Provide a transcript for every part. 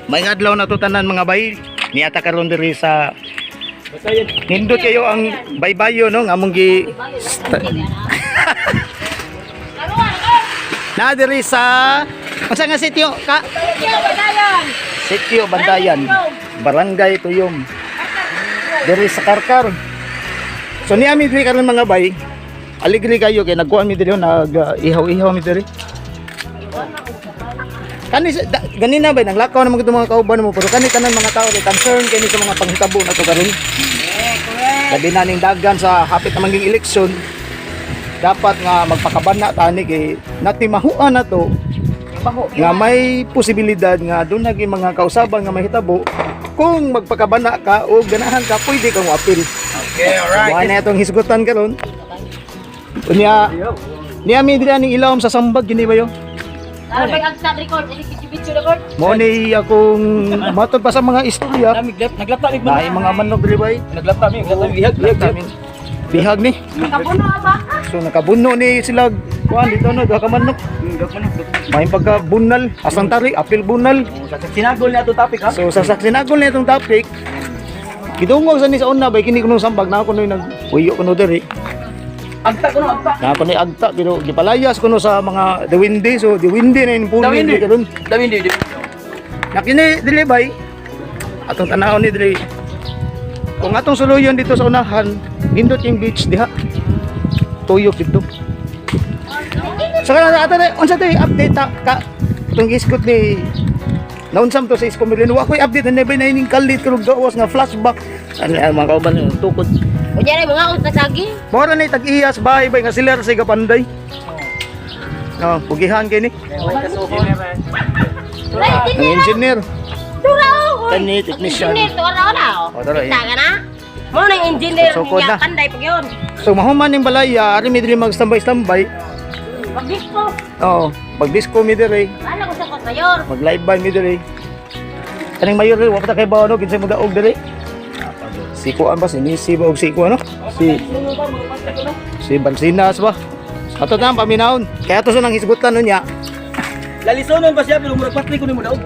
May adlaw na to tanan, mga bay. Niata karon diri sa nindot kayo ang baybayo, no, nga among gi na diri sa unsa nga sitio ka? Sitio Bandayan, Barangay Tuyom. Diri sa Karkar. So niya mi diri karon, mga bay. Aligri kayo kay nagkuan mi diri, nag ihaw-ihaw mi diri. Kani ganina bay naglakaw naman gito mga kauban mo, pero kani tanan mga tao kay concern kini sa mga panghitabo na to karon. Labi na ning dagan sa hapit na manging eleksyon, dapat nga magpakabana tani kay natimahuan na to nga may posibilidad nga doon naging mga kausaban nga mahitabo. Kung magpakabana ka o ganahan ka, pwede kang apil. Okay, alright. Buhay na itong hisgutan karon. Unya niya mi diri aning ilawom sa sambag gini ba yo? Mo ni akong matod pa sa mga istorya. Naglata mig Naay mga manok diri bay. Naglata mi, naglata mi bihag, bihag, bihag. Bihag ni. So nakabuno ni sila kuan dito, no, duha ka manok. May pagka bunal, asang tari, apil bunal. Sinagol na ato topic, ha? So sa saksinagol na itong topic, gidungog sa ni sa una bay kini kunong sambag na ako nag uyo kuno diri. Agta ko no, agta. Na ako ni agta pero gipalayas kuno sa mga the windy, so the windy na yung puno Dawindi. ni karon. Dawindi, dawindi. Na kini dili bay atong tanawon ni dili. Kung atong suluyon dito sa unahan, nindot yung beach diha. Tuyok dito. Sa kana ato na unsa tay update ta ka itong iskot ni naunsam to sa Isko Merlino. Wa ko'y update na na ining kalit karong gawas nga flashback. Ano ang mga kauban yung tukod. Kunyari, mga akong. Mora ni tag-iyas bahay bay nga sila sa Panday. No, pugihan kay ni. Ang engineer. Dura! Kani technician. Engineer, tuwa na Oh, tara, Kita ka na? Mo nang engineer Sukod niya, na. panday pag yun. So mahuman ning balaya, ari mi diri magstambay-stambay. Pag-disco. Oo, mag-disco mi diri, Ano ko sa kot mayor? mag live band mi diri. Kaning mayor diri, wa pa ta kay bawo, no, kinsay mo daog diri. Si kuan ba si Nisi ba og si kuan, no? Si Balsinas ba? Ato na ang paminahon. Kaya ato sa nang hisgutan nun niya. Lalisonon pa siya pero murag patri ko nimo daog.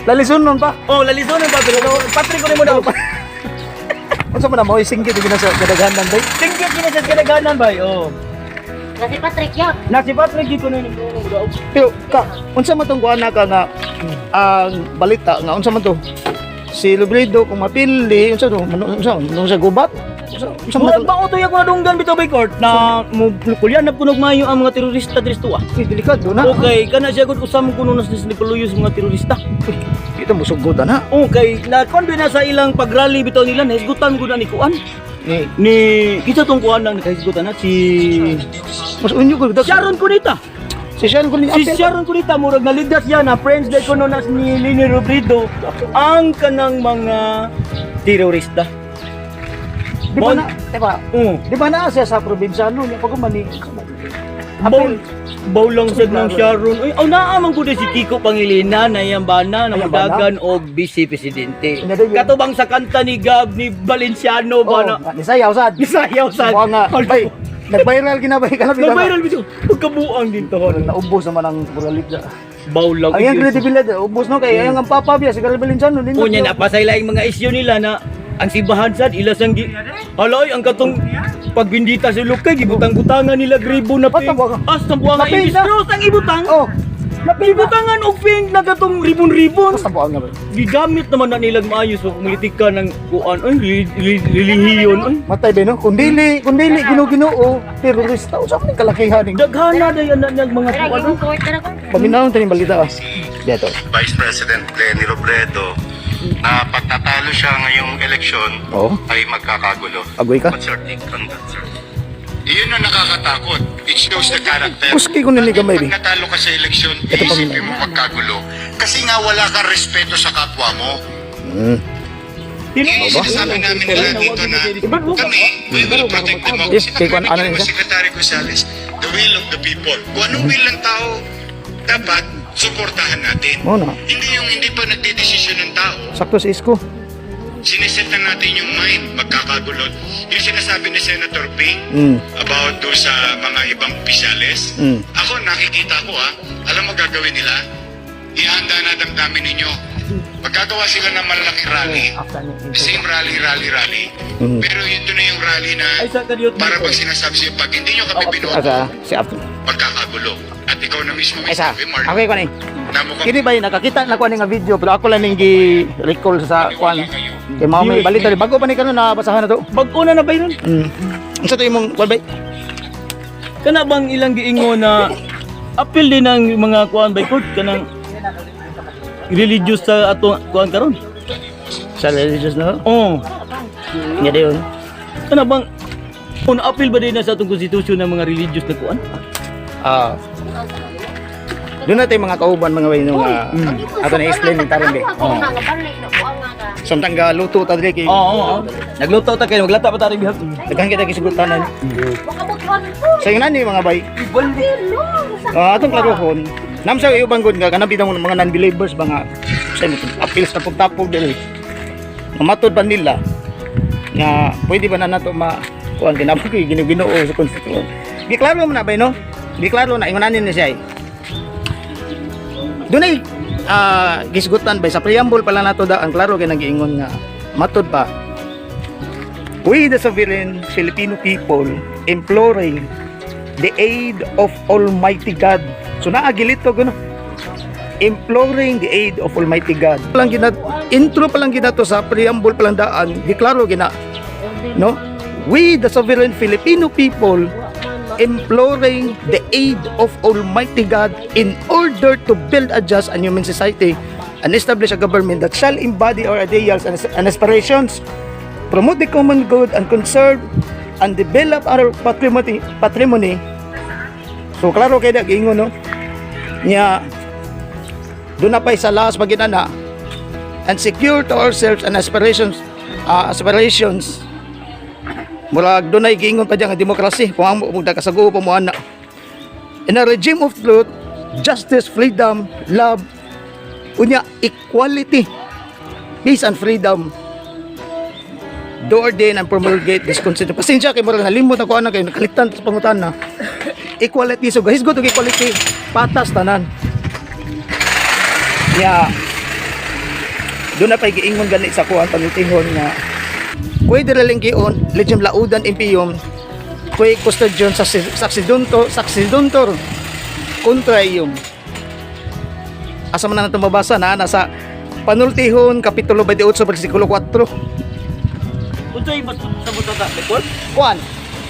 Lalison nun pa. Oh, lalisonon pa pero patri ko nimo daog. Unsa man na mo singgit gina sa kadaghanan day. Singgit kini sa kadaghanan bay. Oh. Na si Patrick yun. Na si Patrick gid ko nimo daog. Pero ka, unsa man tong kuan na ka nga ang balita nga unsa man to? Si Lubredo kung mapili, unsa to? Unsa unsa sa gubat? Unsa man Murag to? ba to ako nadunggan bitaw bay court na mo kulyan na kunog maayo ang mga terorista diri sa tuwa. Uy, delikado na. Okay, kana siya gud usam kuno nas ni Puluyo sa mga terorista. Kita mo sugod na. Okay, na kon na sa ilang pagrally bitaw nila nahisgutan gud na ni kuan. Ni Ni kita tong kuan nang nakahisgutan na si mas unyo ko Sharon Cuneta. Si Sharon ko ni Si Sharon Cuneta murag naligtas siya na friends day kuno na ni Leni Robredo ang kanang mga terorista. Di ba na? Di ba? Oo. Di ba na siya sa probinsyano niya pag mani. Baw, baw lang sad ng Sharon. Uy, aw naa man gud si Kiko Pangilinan na iyang bana na Ay, ang bana? mudagan og vice presidente. Ano daw yun? Katubang sa kanta ni Gab ni Valenciano ba na Oh, ni sayaw sad. Nisayaw sad. Buwa nga. Bay, nag-viral ginabay ka na bitaw. Nag-viral bitaw. Pagkabuang din to. Naubos naman ang puralit. Baw lang. Ang iyang credibilidad, ubos no kay ang papa biya si Carl Valenciano nindot. Unya na pa sa ilaing mga isyu nila na ang simbahan sad ila sang gi Aloy ang katong pagbindita sa lukay gibutang-butangan nila gribo na pink. Patang buwang. As buwang nga Napink imbis na. cross ang ibutang. Oh, Ibutangan og pink na katong ribbon-ribbon. basta buwang nga ba. Gigamit naman na nilang maayos sa politika ng kuan ay relihiyon ay. Matay ba no? Kung dili Ginoo-Ginoo, terorista usa man kalakihan ning. Daghana dayon na niyang mga Tara, kuan. gimong court na ko. Paminahon taning balita ah. Dito. Vice President Leni Robredo na pagtatalo siya ngayong eleksyon ay magkakagulo. Agoy ka. What's your take on that, sir? Iyon ang nakakatakot. It shows the character. Kuski ko nili gamay, Pag bi. natalo ka sa eleksyon, Ito pa iisipin mo magkagulo. Kasi nga wala kang respeto sa kapwa mo. Yun yung sinasabi namin nila dito na kami, we will protect democracy. Yes, kay Kwan, ano Sinabi yun ni siya? Secretary Gonzales, the will of the people. Kung anong will ng tao, dapat suportahan natin. Mo na. Hindi yung hindi pa nagdedesisyon ng tao, Sakto sa isko. Sineset na natin yung mind, magkakagulo. Yung sinasabi ni Senator Ping about do sa mga ibang opisyales, ako nakikita ko ha, alam mo gagawin nila, Ihanda na damdamin ninyo. Magkagawa sila ng malalaking rally. Same rally, rally, rally. Pero ito na yung rally na Ay sa kadiyot. para pag sinasabi sa'yo, pag hindi nyo kami binoto, Asa si after. magkakagulo. At ikaw na mismo may Ay sa. sabi, Mark, Okay ko ni. na mukhang Kini ba nakakita na ko ani nga video pero ako lang ning gi-recall sa kuan. Kay mao may balita rin. Bago pa ni kanon nabasahan na to. Bag-o na na ba yun? Unsa to imong kuan bay? Kana bang ilang giingo na appeal din ang mga kuan by court kanang religious sa atong kuan karon? Sa religious no? Oh, Nga dayon. kana bang kung appeal ba din na sa atong konstitusyon ng mga religious na kuan? Ah. Doon natin mga kauban mga way nung ato na explain ng taron be. Oo. Nga balik na kuang nga ka. Samtang ga luto ta diri kay Oo, oo, oo. Nagluto ta kayo, maglata pa ta rin bihag. daghan kita kisugutanan. Wakabutuan ko. Sa ingon ani mga bay. Ah, atong klarohon. Nam sa iyo banggod nga kanang bitang mga non-believers ba nga sa imo appeal sa pagtapog diri. Mamatod ba nila nga pwede ba na nato ma kuan kinabang ko Ginoo sa konstitusyon. Giklaro mo na bay no? Giklaro na ingon ani ni siya. Eh. Dunay gisgutan bay sa preamble pa lang nato da ang klaro kay nagiingon nga matod pa, "We the sovereign Filipino people imploring the aid of Almighty God." So naagilit to gano. Imploring the aid of Almighty God. Lang gina intro pa lang gina to sa preamble pa lang daan, giklaro gina. No? "We the sovereign Filipino people imploring the aid of Almighty God in order to build a just and human society and establish a government that shall embody our ideals and aspirations, promote the common good and conserve and develop our patrimony." So klaro kay dag ingon no. Nya doon na pa'y sa last paginana, "and secure to ourselves and aspirations." Murag dunay giingon pa diyan nga demokrasi kung ang mo kasaguo pa mo ana. "In a regime of truth, justice, freedom, love," unya "equality, peace and freedom. Do ordain and promulgate this constitution." Pasensya kay murag nalimot ako ana kay nakaliktan sa pangutana. Equality, so guys, go to equality, patas tanan. Ya. Doon na pa'y giingon gani sa kuan panultihon nga "Quod religion legium laudan impium quae custodium succeduntur contra eum." Asa man na nato mabasa na nasa Panultihon kapitulo 28 bersikulo 4. Unsay mas sabot ta by court? Kuan,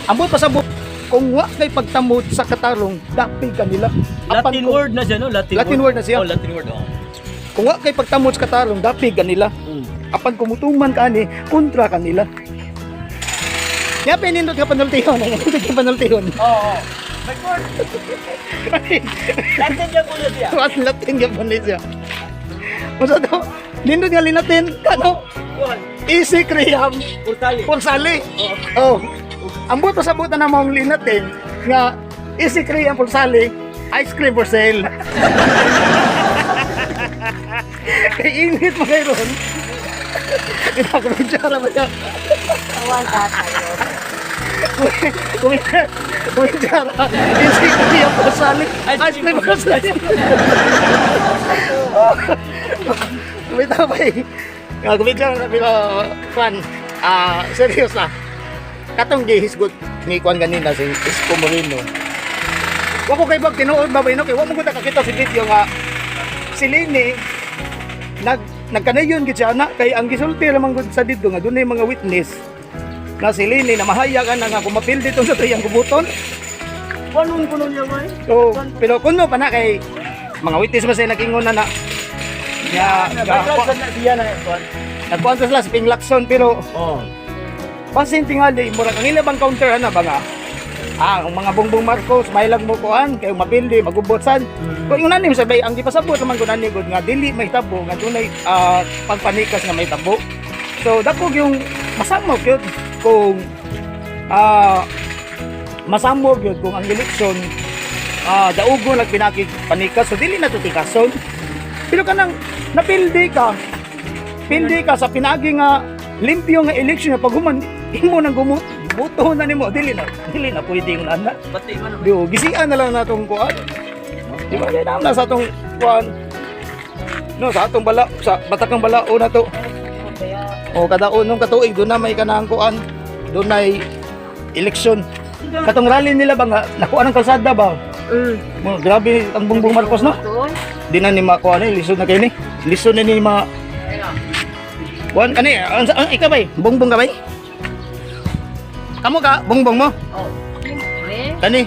ambot pa sa kung wa kay pagtamod sa katarong, dapig kanila. Apan Latin word na siya no, Latin, Latin word na siya. Oh, Latin word. Oh. Kung wa kay pagtamod sa katarong, dapig kanila. Apan kumutuman ka ani, kontra kanila. Ya pinindot ka panultihon, nindot ka panultihon. Oo. By court. Latin yan po na siya. Tuwas Latin ka pa ni siya. Masa to, nindot nga linatin, kano? Kuan, Easy kriyam, Portali. Pulsali. Oh. Ambot pa sa buta na mong linatin nga easy kriyam pulsali, ice cream for sale. Kay init mo kayo ron. Kita ko bicara ba siya? Tawag ka tayo. Kumicara. Easy kriyam pulsali, ice cream for sale. Kumita ba eh? Nga, kumicara na pero, kwan, serious na. Katong gihisgot ni kwan ganina si Isko Moreno. Wa ko kay bag tinuod ba ba kay wa mo gud nakakita sa video nga si Lini nagkanayon gid siya na kay ang gisulti ra man gud sa didto nga dunay mga witness na si Lini na mahayag ana nga kumapil dito sa tuyang kubuton. Kuan kuno niya man. So, pero kuno pa na kay mga witness ba sila nagingon na na ya By na siya na kuan. nagkuan sa sila sa Ping Lacson pero Oh. basin tingali murag ang ila bang counter ana ba nga ang mga Bongbong Marcos may lang mo kuan kay mapildi magubotsan kung ingon ani sabay ang gipasabot naman kun ani gud nga dili may tabo nga dunay pagpanikas nga may tabo. So dako yung masamok yun kung masamok yun kung ang eleksyon daugo nagpinakig panikas, so dili na to tikason. Pero kanang napildi ka, pildi ka sa pinagi nga limpyo nga election nga paghuman imo nang gumut buto na nimo, dili na pwede yung ana. Pati man. Di gisian na lang natong kuan. Di ba kay na sa atong kuan. No, sa atong bala, sa batakang balao na to. O kada unong katuig doon na may kanang kuan, doon na eleksyon. Katong rally nila ba nga nakuha ng kalsada ba? Mo, grabe ang Bongbong Marcos, no? Di na ni makuha ni lisod na kini. Lisod na ni ma. Kuan kani, ang ikaw bay, Bongbong ka bay? Kamo ka, Bongbong mo? Oh. Siyempre. Kani.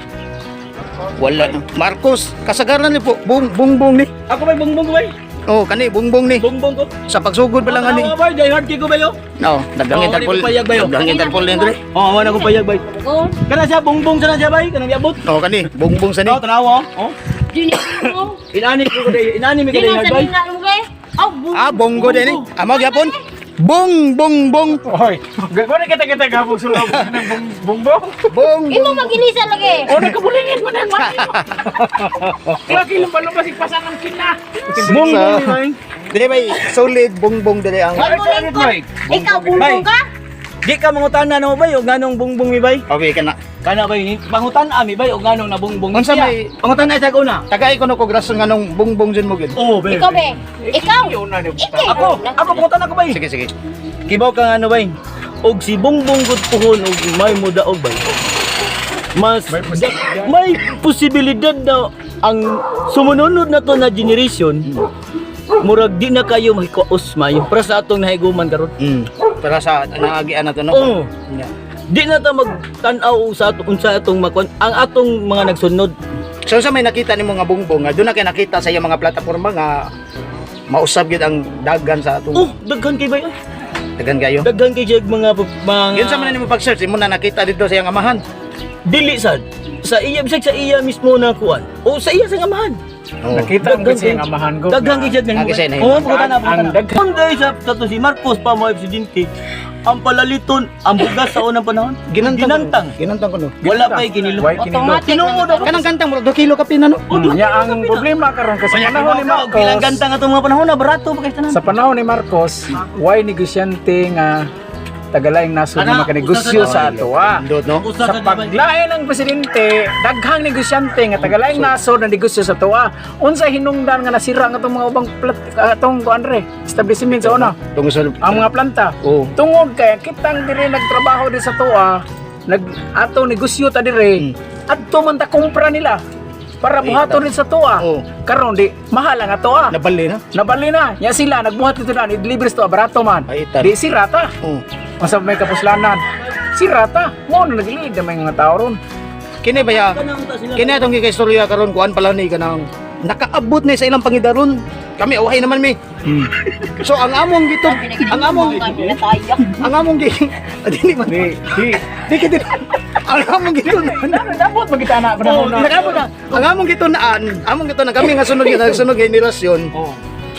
Wala na. Marcos, kasagaran ni po, Bongbong ni. Ako bay, Bongbong ko bay. Oh, kani Bongbong ni. Bongbong ko. Sa pagsugod pa lang ani. Ako bay, die hard kay ko bay oh. No, daghang Oo, Interpol. di ko payag ba yun? Daghang Interpol ni Andre. Oh, wala ko payag bay. Go. Kana siya Bongbong sana siya bay, kanang giabot. Oh, kani Bongbong sa ni. Oh, tanawa oh. Oh. Di na mo. Inani ko day, inani mi Di ka die na hard sa bay. nina mo kay. Oh, bu. Ah, bongo din eh. Amo gyapon. Bong bong bong. Oy, gano'n kita kita gabog sulog ng bongbong. Bong Imo bong. maginisa lagi. O nagkabulingit mo na yung Lagi lang balong pasigpasan ng kina. Bongbong ni bay. Dire bay solid bongbong dire ang. Wag mo lingkod. Ikaw bumbong ka? Di ka mangutana na mo bay og nganong Bongbong mi bay. Okay kana. Kana bay ni pangutan ami bay og nganong nabongbong. Unsa Siya, may- pangutan ay sa una. Tagay ko no ko grason nganong Bongbong jud mo gyud. Oh, bay. Ikaw be. Ikaw. Ikaw. Ako, ako pangutan ako bay. Sige sige. Kibaw ka nga ano bay. Og si Bongbong gud puhon og may mudaog bay. Mas may posibilidad na ang sumunod na to na generation murag di na kayo mahikuos mayo para sa atong nahiguman karon. Para sa naagian na to no. Oo. Yeah. Di na ta magtan-aw sa ato unsa atong makuan ang atong mga nagsunod. So sa may nakita nimo nga Bongbong nga doon na kay nakita sa iyang mga plataporma nga mausab gyud ang dagan sa atong Oh, daghan kay bay. Oy. Dagan kayo. Daghan kay siya mga mga Yun sa man nimo pag-search imo na nakita dito sa iyang amahan. Dili sad sa iya, bisag sa iya mismo na kuan. O sa iya sa amahan. Oh. Nakita ang kasi ang amahan ko. Daghan kay siya Ah, kasi na yun. Oo, pangutan na, Ang pangutan na. daghan. Kung dahil sa kato si Marcos pa mga presidente, ang palaliton, ang bugas sa unang panahon, Ginantang. ginantang. Ginantang ko no. Wala pa kinilo. Why kinilo? Automatic. Tinuod ako. Kanang kantang murag 2 kilo kapin ano. Ya ang problema karon kay sa panahon ni Kilang Marcos. gantang atong mga panahon na barato pa kay tanan. Sa panahon ni Marcos, why negosyante nga tagalaing nasod Ana, nga makanegosyo sa atoa. Indot no. Usa Sa ka di ba? paglain ng presidente, daghang negosyante nga tagalaing nasod na negosyo sa atoa. Unsa hinungdan nga nasira nga atong mga ubang plat, atong kuan re, establishment sa una, Tungod sa ang mga planta. Oh. Tungod kay kitang dire nagtrabaho di sa toa, nag ato negosyo ta dire, adto man ta kumpra nila para buhaton din sa toa. Oh. Karon di mahal ang atoa. Nabali na. Nabali na. Nya sila nagbuhat dito na i-deliver sa toa barato man. Ay, tan. Di sira ta. Oh. Unsa may kapuslanan. Sira ta. Mo na naglilid na may mga tao ron. Kini ba ya? Kini atong gikaistorya karon kuan pala ni kanang nakaabot na sa ilang pangidaron. Kami away naman mi. So ang among gi dili man Di di di kita ang among gitun-an. Dapat magita na panahon na. Nakaabot na. Ang among gitun-an, among gitun-an kami nga sunod nga sunod generasyon.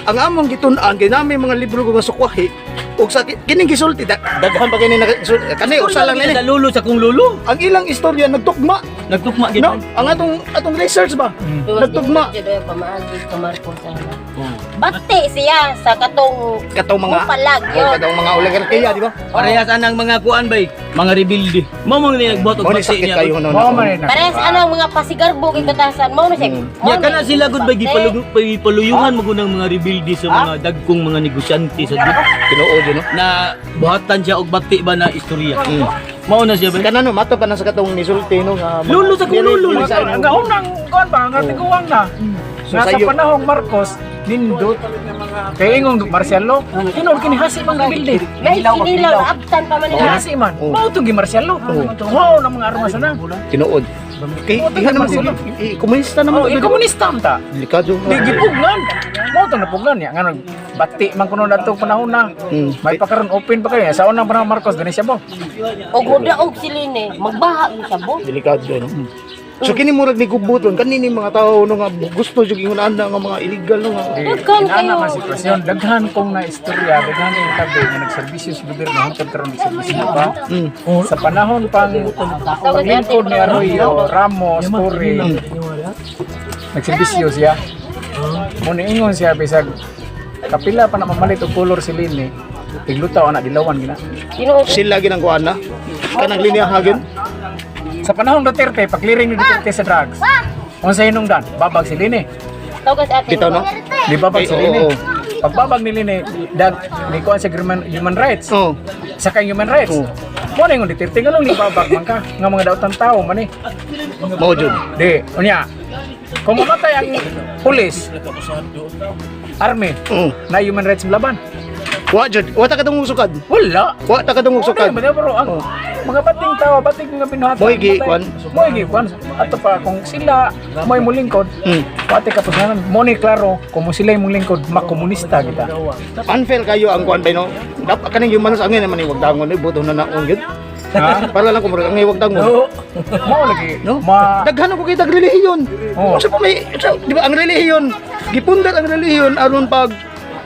Ang among gitun-an kay nami mga libro ko nga sukwahi ug sa kining gisulti daghan pa kini kani usa lang nini. Sa lulo sa kong lulo. Ang ilang istorya nagtukma. Nagtukma gid. No, ang atong atong research ba? Nagtugma. Pamaagi ka Marcos ana. Bati siya sa katong Katong mga Mupalag oh, yun. katong mga oligarkiya, di ba? Parehas anang mga kuan bay, mga rebelde. Mao man ni nagbuhat og Mo ni bati sakit niya. kayo no. Mao man ni na. Parehas ano ang mga pasigarbo kay katasan mao na siya. Mao Nya na kana yung sila gud bay bati. gipaluyuhan mo ng mga rebelde sa mga dagkong mga negosyante sa gud Tinuod yun, no? na buhatan siya og bati ba na istorya. Mao na siya bay. Kana no, mato pa na sa katong nisulti no nga mga- Lulo sa kung lulo. Dili sa Ang unang kuan ba ang tiguang na. So, Nga sa sayo. panahong Marcos nindot kay ingong martial law tinuod kini hasi mang rebelde. May kinilaw abtan pa man nila. Hasi man. Oh. Mao to gi martial law. Mao na mga armas na. Tinuod. Kay Mo iha naman sila. Komunista naman. Oh, to, di ba? komunista man ta. Delikado. Di gipugnan. Mao to napugnan niya ngano bati man kuno natong panahon na. May pa karon open pa kayo. Sa unang panahon Marcos gani siya bo. Og mudaog sila ni magbaha mo siya bo. Delikado no. So kini murag ni gubuton kanini mga tao no nga gusto jud ingon ana nga mga illegal no nga. Daghan Inana kayo. man sitwasyon, daghan kong na istorya, daghan kong tabi nga nagserbisyo sa gobyerno hangtod karon nagserbisyo pa. Sa panahon pang paglingkod ni Arroyo, Ramos, Torre, nagserbisyo siya. Muna ingon siya bisag kapila pa na mamalit og color si Lini. Tiglutaw ana dilawan gina. Tinuod. Sila ginang kuan na. Kanang linya hagin. Sa panahon Duterte, pag-clearing ni Duterte sa drugs. Unsa hinungdan? Babag si Lini. Tawag sa atin. Bitaw, no? Di babag Ay, si Lini. oo, oo. Pagbabag ni Leni, dag ni kuan sa human rights. Oh. Sa kay human rights. Oh. Mo na yung Duterte nganong nibabag man ka nga mga dautan tao man eh. Mao jud. Di, unya. Kung mamatay ang pulis, army, na human rights laban. Wa jud. Wa ta kadungog sukad. Wala. Wa ta kadungog sukad. Wala, pero ang mga bating tao, bating mga binuhatan. Moy gi, matay. kwan. Moy gi, kwan. Ato pa, kung sila, moy mulingkod, pati kapusanan, mo ni klaro, kung mo sila yung lingkod, makomunista kita. Unfair kayo ang kuan bay, no. Dapat kaning human rights angay naman wag dangon eh buto na naon gyud. Ha? Para lang kumurag angay wag dangon. Oo. Mao lagi. No? Ma Daghan ko kitag relihiyon. Oo. Unsa pa may di ba ang relihiyon gipundar ang relihiyon aron pag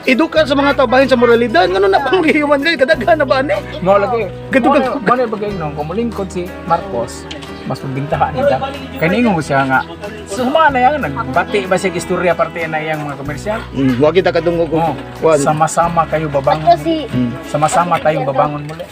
eduka sa mga tao bahin sa moralidad, ngano na pang human rights kadaghan na ba ani? Mao lagi. Gadugag- Mao na bagay nung kung mulingkod si Marcos, mas pagbintahan nila. Kay ningon ko siya nga, suma na yan, nagbati ba siya istorya parte na iyang mga komersyal? Wa kita kadungog Oh, og kuan. sama-sama kayo babangon. Ato si Sama-sama tayong babangon muli.